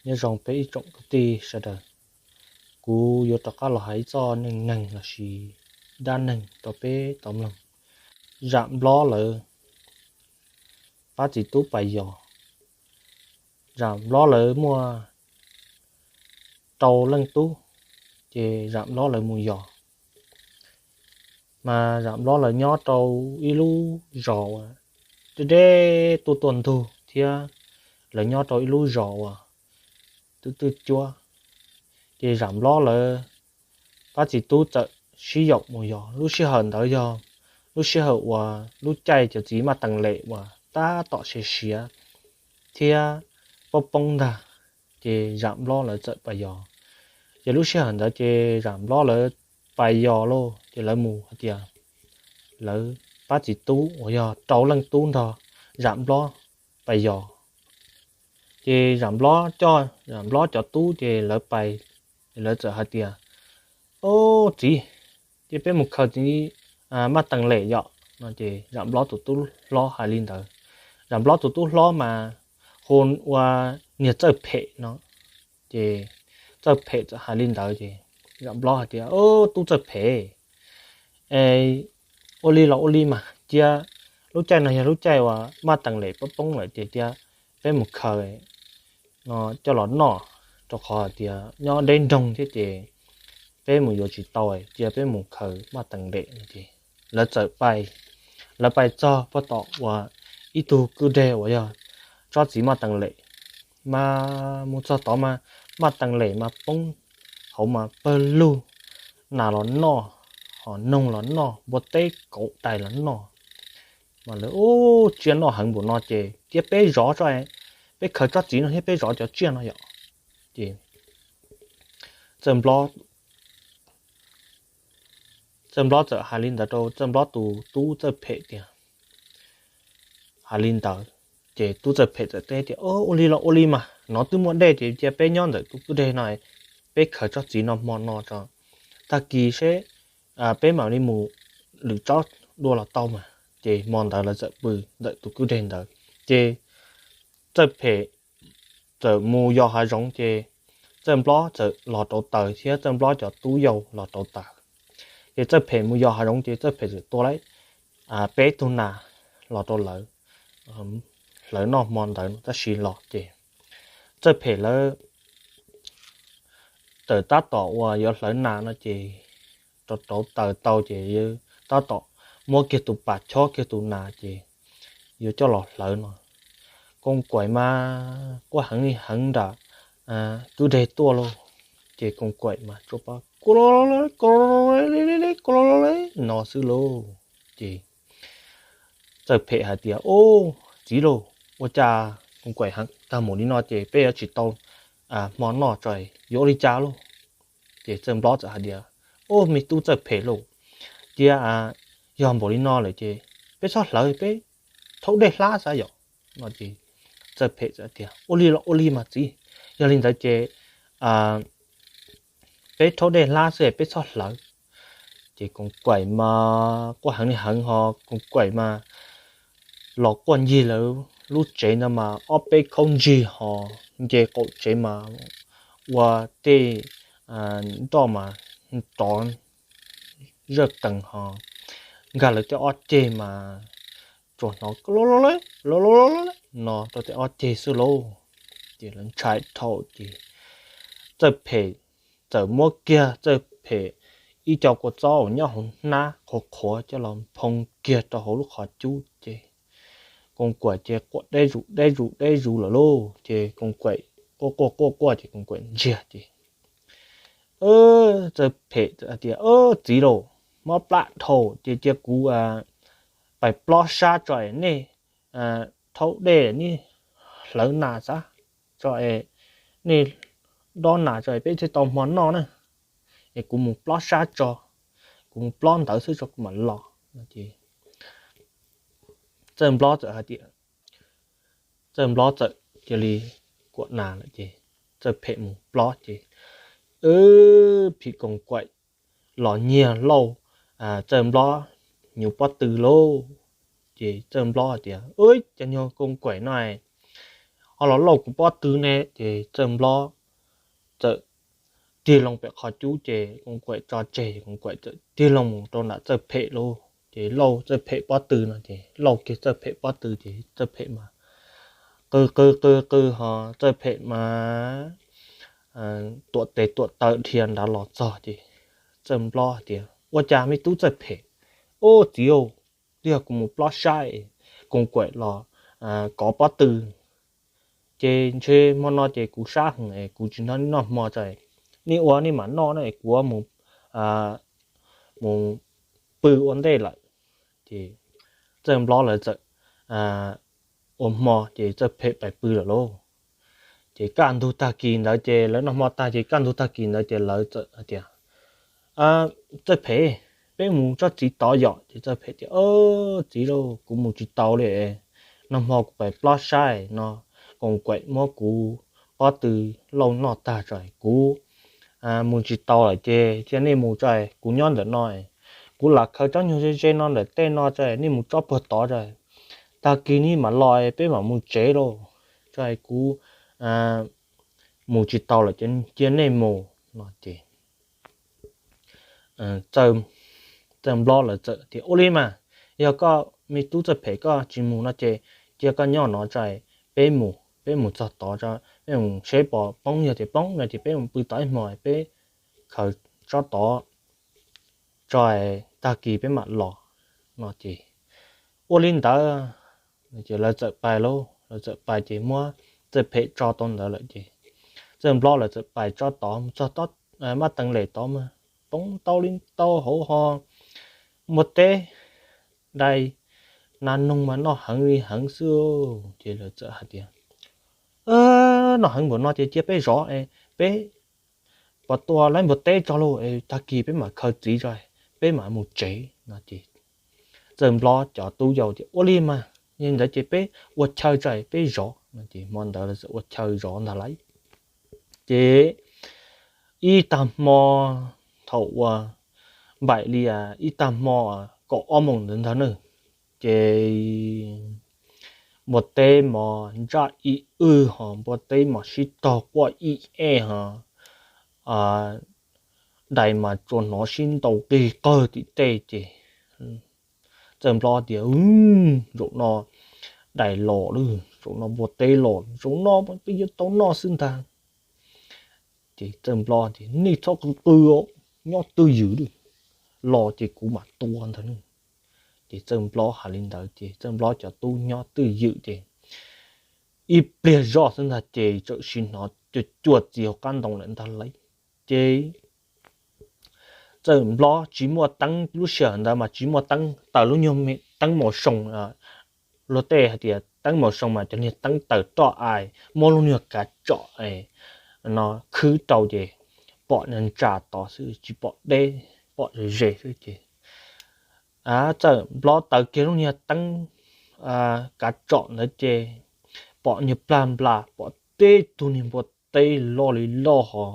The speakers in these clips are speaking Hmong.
Nyob zoo peb ib tsoom kwv tij sawv daws, kuv yuav rov qab los hais ib txoj neej neeg lossis dab neeg rau peb tau mloog. Zam Nplob lawv pab txiv tub pais yos. Zam Nplob lawv muaj rau leej tub, ces Zam Nplob lawv mus yos. Mas Zam Nplob lawv nyob rau ib lub zos uas deb deb tuaj tuaj ntug thiab, lawv nyob rau ib lub zos uas twb twj cuab. Ces Zam Nplob lawv pab txiv tub txawm sib yaum mus yos. Lub sij hawm ntawd yog lub sij hawm uas lub caij cov txiv maj tees lem uas tab tom siav siav thiab poob poob ntag, ces Zam Nplob lawv txawm pais yos. Ces lub sij hawm ntawd ces Zam Nplob lawv pais yos lauj, ces lawv mus hais tias lawv pab txiv tub uas yog rau leej tub nrog Zam Nplob pais yos. Ces Zam Nplob coj Zam Nplob cov tub ces lawv pais, lawv txawm hais tias, Au txiv, ces peb mus khaws txiv maj tees lem yom. No ces Zam Nplob tus tub hlob hais li ntawd. Zam Nplob tus tub hlob mas hu ua niag Txawj Phem no. Ces Txawj Phem txawm hais li ntawd ces Zam Nplob hais tias, Tub Txawj Phem, ua li los ua li mas cia lub caij no yog lub caij uas maj tees lem poob poob lawm ces cia peb mus khaws no coj los noj, rau qhov hais tias nyob deb nroog thiab ces peb mus yuav tsis tau, cia peb mus khaws maj tees lem no ces lawv txawm pais. Lawv pais txog puag tom uas ib tug kwj deg uas yog tsob txiv maj tees lem, mas mus txog tod mas maj tees lem mas poob hauv mas pawg lug, nas los noj, ho noog los noj, npua teb kauv dais los noj. Mas lawv, Ub, tsiaj noj heev npaum no ces cia peb zov tso, peb khaws tsob txiv no thiab peb zov cov tsiaj no yom. Ces Txawj Nplob, Txawj Nplob txawm hais li ntawd rau Txawj Nplob tus tub Txawj Phem tias, hais li ntawd, ces tub Txawj Phem txawm teb tias, Ua li los ua li mas, no twb muaj dej ces cia peb nyob ntawm tus kwj deg no, peb khaws tsob txiv no hmo no tso, tag kis seb peb mam li mus lwm tsob dua los tau mas. Ces hmo ntawd lawv txawm pw ntawm tus kwj deg ntawd. Ces Txawj Phem txawm mus yos hav zoov ces Txawj Nplob txawm los rauv taws thiab Txawj Nplob cov tub yau los rauv taws. Ces Txawj Phem mus yos hav zoov ces Txawj Phem txawm tua lawm peb tug nas los rau lawv hlawv noj hmo ntawd no. Tab sis los ces Txawj Phem lawv txawm tab tom uas yuav hlawv nas no ces rauv rauv taws tau ces tab tom muab kiag tus pas chob kiag tus nas ces yuav coj los hlawv no. Koos Kaim mas quaj heev li heev nram kwj deg tuaj lauj. Ces Koos Kaim mas tsuas pa ko ko no xwb lauj. Ces Txawj Phem hais tias, Ub, txiv lauj, ua cas Koos Kaim heev tag mus li no ces peb yuav tsis tau hmo noj tso, yuav ua li cas lauj? Ces Txawj Nplob txawm hais tias, Ub, me tub Txawj Phem lauj, cia yog npaum li no lawm ces peb txhob hlawv, peb rhaub dej hlab xav yom. No ces Txawj Phem txawm tias, Ua li los ua li mas txiv, yog li ntawd ces peb rhaub dej hlab xwb peb txhob hlawv. Ces Koos Kaim mas quaj heev li heev ho Koos Kaim mas los quaj ncig lawv lub tsev ntawd mas ob peb khaub ntsig ho nce qaum tsev mas ua tej nroj mas rov zawj qees ho nkag lawv tej ob ceg mas tsuas hnov lo lo lo no rau tej ob ceg xwb lauj. Ces lawv ntshai dhau ces Txawj Phem txawm muab kiag Txawj Phem ib co kua txob uas nyob hauv hnab qhuav qhuav coj los nphoo kiag rau hauv lub qhov cub ces Koos Kaim ces quaj deb zus deb zus deb zus lawm lauj. Ces Koos Kaim quaj quaj quaj quaj ces Koos Kaim ntsiag ces Txawj Phem hais tias, Txiv lauj, mob plab dhau ces cia kuv pais plob sab tso es nej rhaub dej, nej hlawv nas xav tso es nej dob nas tso es peb thiaj tau hmo noj na. Es kuv mus plob sab tso, kuv mus plob ntawd xwb tso kuv mam los. Txawj Nplob txawm hais tias, Txawj Nplob txawm cia li kuam nas lawm ces Txawj Phem mus plob ces phim Koos Kaim los nyiag lauj, Txawj Nplob nyuv pob tw lauj. Ces Txawj Nplob hais tias, Ub, cov nyuag Koos Kaim no ho los lauj kuv pob tw ne. Ces Txawj Nplob txawm tig loo pem qhov cub ces Koos Kuam tso tseg, Koos Kuam txawm tig loo mus rau nram Txawj Phem lauj. Ces lauj Txawj Phem pob tw no ces lauj kiag Txawj Phem pob tw ces Txawj Phem mas qw qw qw qw ho Txawj Phem mas tuam tes tuam taw dhia nrad los txog ces Txawj Nplob tias, Ua cas me tub Txawj Phem? Ub txiv, twb yog kuv mus plob saib Koos Kuam los kov pob tw, ces ntshe hmo no ces kuv sab heev es kuv tsis noj, noj hmo tso, nej ua nej mam noj na, kuv mus, mus pw ua ntej lawm. Ces Txawj Nplob lawv txawm ua hmo ces Txawj Phem pais pw lawm lauj. Ces kaj ntug tag kis ntawd ces lawv noj hmo tag ces kaj ntug tag kis ntawd ces lawv txawm hais tias, Txawj Phem, peb mus tsob txiv tod yom. Ces Txawj Phem tias, Txiv lauj, kuv mus tsis tau li, nag hmo kuv pais plob saib no, Koos Kuam muab kuv pob tw lauj noj tag tso, kuv mus tsis tau lawm ces cia nej mus tso, kuv nyob ntawm no. Kuv lam khaws tsob nyuag ze ze no ntawm tej no tso, nej mus tsob puag tod tso, tag kis nej mam los peb mam mus tsev lauj. Tso, kuv mus tsis tau lawm ces cia nej mus no ces Txawj Nplob lawv txawm tias, Ua li mas, yog koj me tub Txawj Phem koj tsis mus no ces cia koj nyob no tso, peb mus, peb mus txog tod tso, peb mus seb puas poob, yog tias poob no ces peb mus pw tod ib hmo, peb khaws tsob tod tso, tag kis peb mam los no ces, Ua li ntawd ces lawv txawm pais lauj, lawv txawm pais ces muab Txawj Phem tso tau ntawd lawm ces Txawj Nplob lawv txawm pais tsob tod, mus txog mab teev les tod mas poob ntau li ntau hauv ho npua teb dai nas noog mas noj heev li heev xwb. Ces lawv txawm hais tias, Noj heev npaum no ces cia peb zov, peb pom tua lawv npua teb tso lauj, tag kis peb mam khaws txiv tso, peb mam mus tsev no ces Txawj Nplob cov tub yau tias, Ua li mas, yog li ntawd ces peb ua chaw tso peb zov no ces hmo ntawd lawv txawm ua chaw zov ntag lauj. Ces ib tag hmo, thaum uas npaum li ib tag hmo kaum ob moos ntawd ntag na, ces npua teb mos ntsaj ib wj ho npua teb mos sib tog quaj ib ej ho dais mas tsuas hnov sib ntaus qig qawg tim tej ces Txawj Nplob tias, Zaum no dais los lawm, zaum no npua teb los, zaum no peb yuav tau noj xwb ntag. Ces Txawj Nplob tias, Nej txhob qw qw, nyob twj ywm, los ces kuv mam tua ntag. Ces Txawj Nplob hais li ntawd ces Txawj Nplob cov tub nyob twj ywm ces ib pliag zoj xwb ntag ces txawm sim hnov cuaj cuaj txiv hauv qab ntoo lawm ntag lauj. Ces Txawj Nplob tsis muaj teeb, lub sij hawm ntawd mas tsis muaj teeb, taws lub nyuag teeb maus soo, luag tej hais tias teeb maus soo mas cov niag teeb taws roj, muab lub nyuag kav tsom no khwb rau ces pom ntsa tod xwb tsis pom deb, pom ze ze xwb ces Txawj Nplob taws kiag lub niag teeb kav tsom ntawd ces pom niag plag nplas, pom teb tug niag npua teb loj li loj ho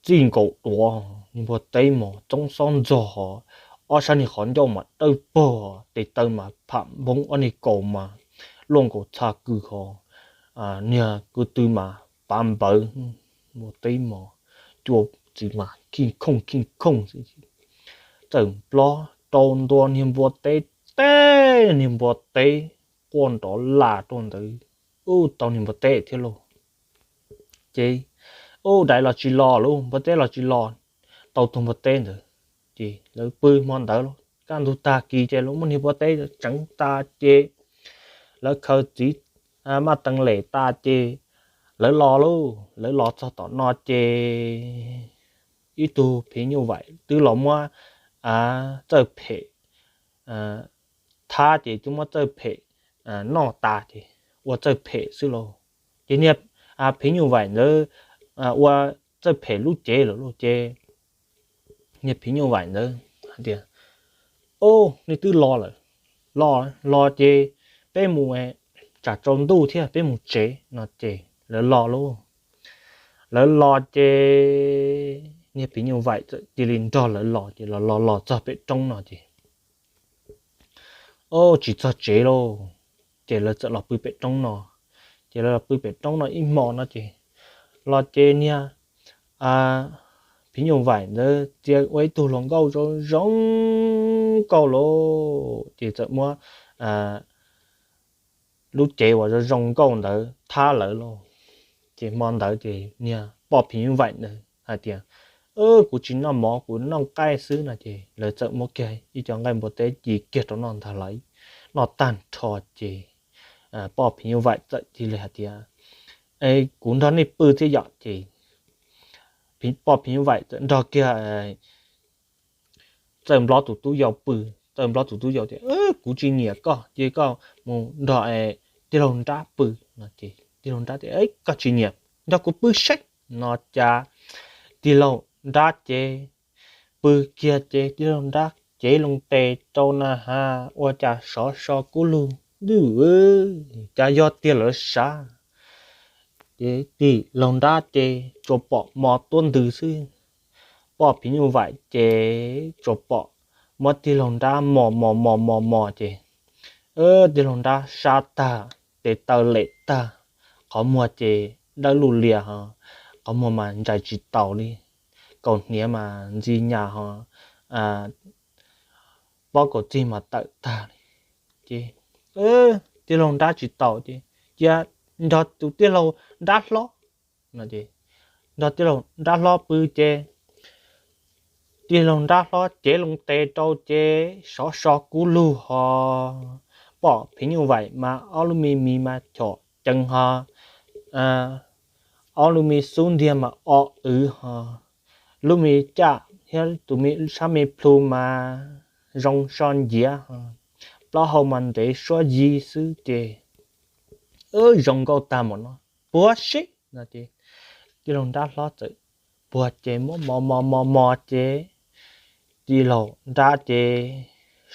txij nkaus duav, niag npua teb mos txoob xob ntxog ho ob sab niag qhov ncauj mas dawb paug, tes taw mas pham npoob, ob niag kaus mas luaj nkaus txha kws ho niag ko tw mas pav npawv, npua teb mos cua txiv mas khij khooj khij khooj xwb. Txawj Nplob rau ntua niag npua teb, teb niag npua teb quaj nrov las rau ntawd, ub tau niag npua teb thiab lauj. Ces ub dais los tsis los lauj, npua teb los tsis los, tau tug npua teb ntawd. Ces lawv pw hmo ntawd lauj, kaj ntug tag kis ces lawv muab niag npua teb tseev tas ces lawv khaws txiv maj teev lem tas ces lawv los lauj. Lawv los txog tom no ces ib tug phim nyuj vaim twb los muab Txawj Phem thab ces twb muab Txawj Phem noj tas ces ua Txawj Phem xwb lauj. Ces niag phim nyuj vaim ntawd ua Txawj Phem lub cev lawm lauj. Ces niag phim nyuj vaim ntawd hais tias, Au, nej twb los lawm, los, los ces peb mus, tsam tsaus ntuj thiab peb mus tsev no ces lawv los lauj. Lawv los ces niag phim nyuj vaim txawm cia li nrog lawv los ces los los los txog pem roob no ces, Au, tsis txog tsev lauj. Ces lawv txawm los pw pem roob no. Ces lawv los pw pem roob no ib hmo no ces los ces niag phim nyuj vaim ntawd txia ua ib tug hluas nkauj zoo zoo nkauj lauj, ces txawm muab lub cev uas zoo zoo nkauj ntawd thab lawv lauj. Ces hmo ntawd ces niag poj phim nyuj vaim ntawd hais tias, Kuv tsis noj mov, kuv noj nqaij xwb no ces lawv txawm muab kiag ib co nqaij npua teb ci kiag rau noj ntag lauj. Noj tag nrho ces poj phim nyuj vaim txawm cia li hais tias, Kuv nrog nej pw thiab yom. Ces poj phim nyuj vaim txawm nrog kiag Txawj Nplob tus tub yau pw. Txawj Nplob tus tub yau tias, Kuv tsis nyiam koj, cia koj mus nrog tij laug nrab pw no ces tij laug nrab tias, Koj tsis nyiam, nrog kuv pw seb no. Cas tij laug nrab ces pw kiag ces tij laug nrab cev loo tes rau na has ua cas sov so kub lug, cas yog tiag lawv sab. Ces tij laug nrab ces tsuas pom mos tuab ntws xwb. Poj phim nyuj vaim ces tsuas pom muab tij laug nrab mos mos mos mos mos ces tij laug nrab sab tag, tes taw lem tag, qhov muag ces dawb luj lias ho, qhov muag mas ntsais tsis taus li, kaus hniav mas ntxi nyas ho, pob kaus txig mas tawm tag li. Ces tij laug nrab tsis taus ces cia nrog tus tij laug nrab hlob, nrog tij laug nrab hlob pw ces tij laug nrab hlob cev loo tes rau ces sov so kub lug ho, poj phim nyuj vaim mas ob lub me mis mas chom ceev ho, ob lub me xub ntiag mas o wv ho, lub me caj thiab tus me sab me plhu mas zoo so nciav ho, plaub hau mas ntev suab yi xwb ces zoo nkauj tag npaum no, puag seb no ces tij laug nrab hlob txawm puag ces muab mos mos mos mos ces tij laug nrab ces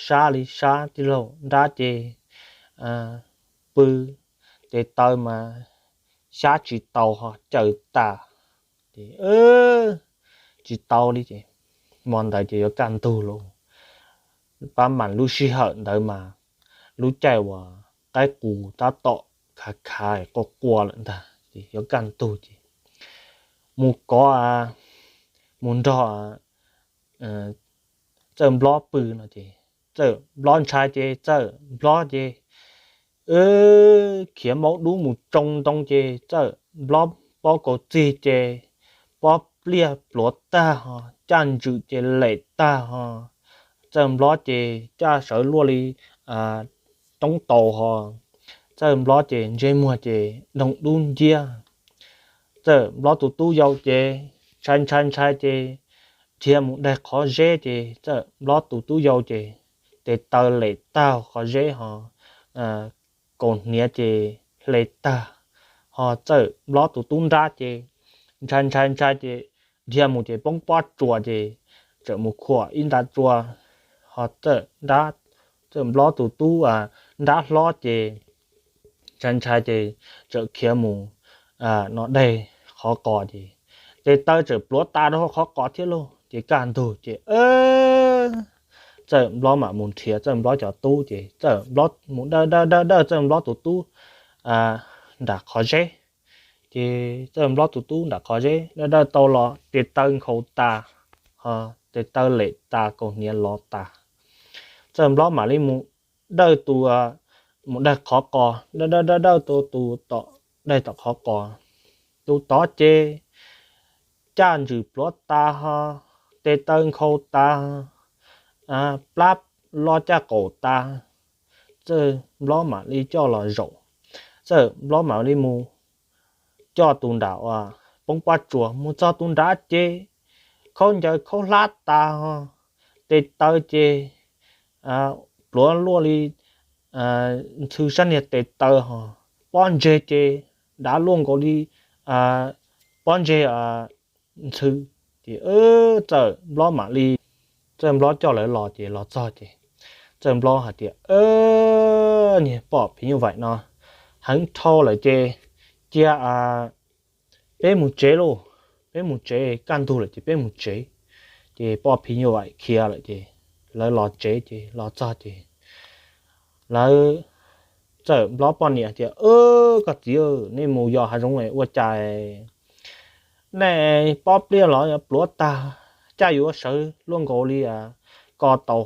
sab li sab, tij laug nrab ces pw, tes taw mas xyab tsis taus ho caws tas. Ces tsis tau li ces hmo ntawd ces yuav kaj ntug lauj. Pab mam lub sij hawm ntawd mas lub caij uas qaib qus tab tom khav khav qua qua lawm ntag ces yuav kaj ntug ces mus kov, mus nrog Txawj Nplob pw no ces Txawj Nplob ntshai ces Txawj Nplob ces khiav maub dub mus tsoo ntoo ces Txawj Nplob pob kaus txig ces pob pliaj pluav tag ho, caj ntswm ces lem tag ho, Txawj Nplob ces caj sawv luaj li roob taus ho, Txawj Nplob ces ntsej muag ces doog dub nciab. Txawj Nplob tus tub yau ces ntshai ntshai ntshai ces dhia mus daig qhov zeb ces Txawj Nplob tus tub yau ces tes taw lem tag qhov zeb ho, kaus hniav ces hle tag, ho Txawj Nplob tus tub nrab ces ntshai ntshai ntshai ces dhia mus ces poob pob tsuas ces txawm mus khuam ib nta tsua, ho Txawj Nplob tus tub nrab hlob ces ntshai ntshai ces txawm khiav mus no daig qhov qos ces tes taw txawm pluav tas rau qhov qos thiab lauj ces kaj ntug ces Txawj Nplob mam mus nrhiav Txawj Nplob cov tub ces Txawj Nplob mus dawj dawj dawj dawj Txawj Nplob tus tub nram qhov zeb. Ces Txawj Nplob tus tub nram qhov zeb dawj dawj tau los tes taw nkhaus tas, ho tes taw lem tas kaus hniav lov tas. Txawj Nplob mam li mus dawj tus, mus daig qhov qos dawj dawj dawj dawj tus tom, daig tom qhov qos, tus tod ces caj ntswm pluav tas ho, tes taw nkhaus tas, plab loj caj qaum tas. Txawj Nplob mam li coj los zaum, Txawj Nplob mam li mus coj tus nram uas poob pob tsuas mus txog tus nrad ces khaub ncaws khaub hlab tas ho, tes taw ces pluav luaj li ntxhw sab niag tes taw ho, pob ntseg ces dav luaj nkaus li pob ntseg ntxhw. Ces Txawj Nplob mam li, Txawj Nplob coj lawv los ces los txog ces Txawj Nplob hais tias, Niag poj phim nyuj vaim no heev dhau lawm ces cia peb mus tsev lauj, peb mus tsev, kaj ntug lawm ces peb mus tsev. Ces poj phim nyuj vaim khiav lawm ces lawv los tsev ces los txog ces lawv, Txawm Nplob poj niam tias, Koj txiv, nej mus yos hav zoov ua cas nej pob pliaj los pluav tag, caj yuav sawv luaj nkaus li ko tau.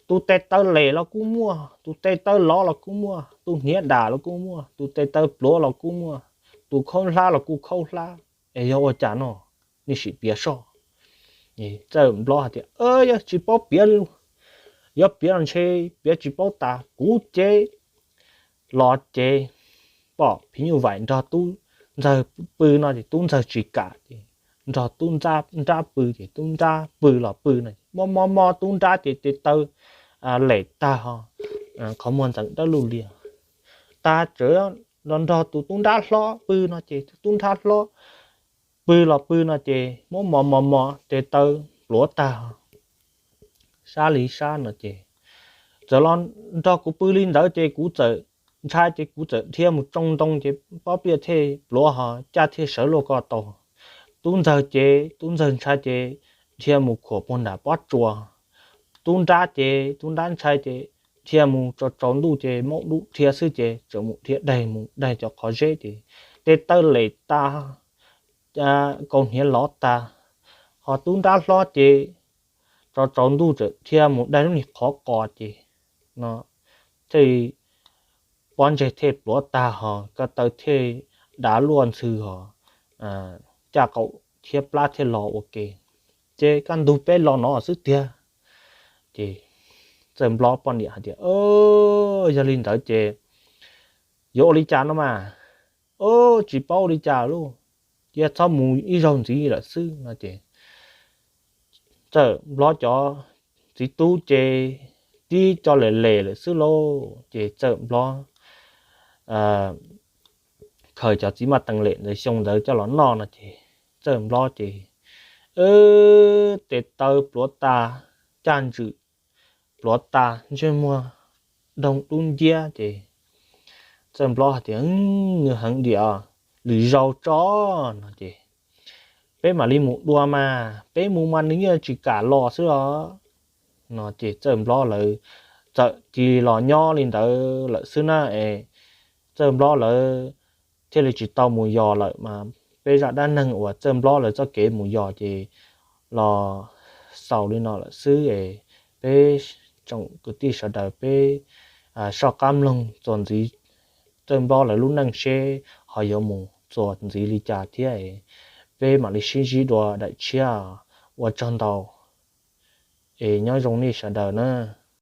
Tus tes taw les los kuj muaj, tus tes taw lov los kuj muaj, tus hniav dam los kuj muaj, tus tes taw pluav los kuj muaj, tus khaub hlab los kuj khaub hlab. Es yog ua cas no, nej sim piav soj. Txawm Nplob hais tias, Yog tsis paub piav li, yuav piav los ntshe piav tsis paub tas. Kuv ces los ces pom phim nyuj vaim nrog tub ntxawg pw no ces tub ntxawg tsis kam ces nrog tub nrab pw ces tub nrab pw los pw no ces muab mob mob tub nrab ces tes taw les tag ho qhov muag ntxeev dawb luj lias. Tas tseem los nrog tus tub nrab hlob pw no ces tus tub nrab hlob pw los pw no ces muab mos mos mos tes taw pluav tag sab li sab no ces txawm los nrog kuv pw li ntawd ces kuv txawm ntshai ces kuv txawm dhia mus tsoo ntoo ces pob pliaj thiaj pluav ho caj thiaj sawv luaj ko tau. Tub ntxawg ces tub ntxawg ntshai ces dhia mus khuam puag nram pob tsuas. Tub nrab ces tub nrab ntshai ces dhia mus tsaus tsaus ntuj ces maub dub dhia xwb ces txawm mus dhia daig mus daig cov qhov zeb ces tes taw les tas kaus hniav lov tas. Ho tub nrab hlob ces tsaus tsaus ntuj txawm dhia mus daig lub niag qhov qos ces no thiaj li pob ntseg thiaj pluav tag ho ko taw thiaj dav luaj ntxhw ho caj qaum thiab plab thiaj los ua ke. Ces kaj ntug peb los no xwb tiag. Ces Txawj Nplob poj niam hais tias, Yog li ntawd ces yuav ua li cas no mas? Tsis paub ua li cas lauj, cia txhob mus ib zaug ntxiv lawm xwb no ces Txawj Nplob cov txiv tub ces tib co les les lawm xwb lauj. Ces Txawj Nplob khaws cov txiv maj tees lem ntawd xyoo ntawd coj los noj no ces Txawj Nplob ces tes taw pluav tas, caj ntswm pluav tas, ntsej muag doog dub nciab ces Txawj Nplob hais tias, Nws heev diam, lwm zaus tso no ces peb mam li mus dua mas, peb mus mas nws yeej tsis kam los xwb os no ces Txawj Nplob lawv txawm cia li los nyob li ntawd lawm xwb na es Txawj Nplob lawv thiaj li tsis tau mus yos lawm mas peb zaj dab neeg uas Txawj Nplob lawv txoj kev mus yos ces los xaus li no lawm xwb es peb tsoom kwv tij sawv daws peb soj qab mloog txuas ntxiv Txawj Nplob lawv lub neej seb ho yuav mus txuas ntxiv li cas thiab es peb mam li sib ntsib dua daim tshiab. Ua tsaug ntau es nyob zoo nej sawv daws na.